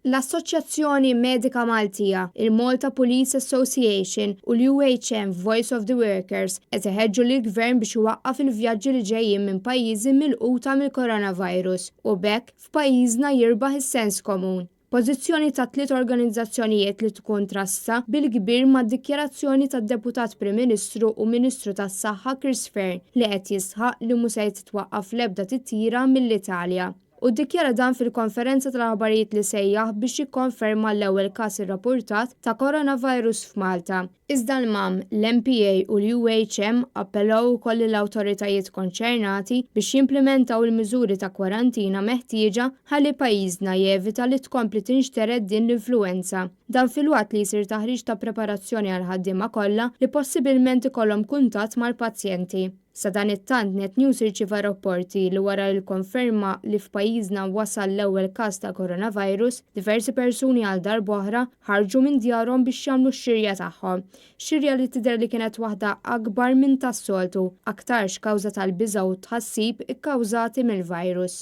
L-Assoċjazzjoni Medika Maltija, il-Malta Police Association u l-UHM Voice of the Workers qed iħeġġu lill-Gvern biex iwaqqaf il-vjaġġi li ġejjin minn pajjiżi milquta mill-coronavirus u b'hekk f'pajjiżna jirbaħ is-sens komun. Pożizzjoni tat-tliet organizzazzjonijiet li tikkuntrasta bil-kbir mad-dikjarazzjoni tad-Deputat Prim Ministru u Ministru tas-Saħħa Chris Fearne li qed jisħaq li mhu se titwaqqaf l-ebda titjira mill-Italja. Hu ddikjara dan fil-konferenza tal-aħbarijiet li sejjaħ biex jikkonferma l-ewwel każ irrappurtat ta' coronavirus f'Malta. Iżda l-MAM, l-MPA u l-UHM appellaw ukoll lill-awtoritajiet konċernati biex jimplimentaw il-miżuri ta' kwarantina meħtieġa ħalli pajjiżna jevita li tkompli tinxtered din l-influwenza. Dan filwaqt li jsir taħriġ ta' preparazzjoni għall-ħaddiema kollha li possibilment ikollhom kuntatt mal-pazjenti. Sadanittant Net News irċieva rapporti li wara l-konferma li f'pajjiżna wasal l-ewwel każ ta' coronavirus, diversi persuni għal darb'oħra ħarġu minn djarhom biex jagħmlu x-xirja tagħhom. Xirja li tidher li kienet waħda akbar minn tas-soltu, aktarx kawża tal-biża' u t-tħassib ikkawżati mill-virus.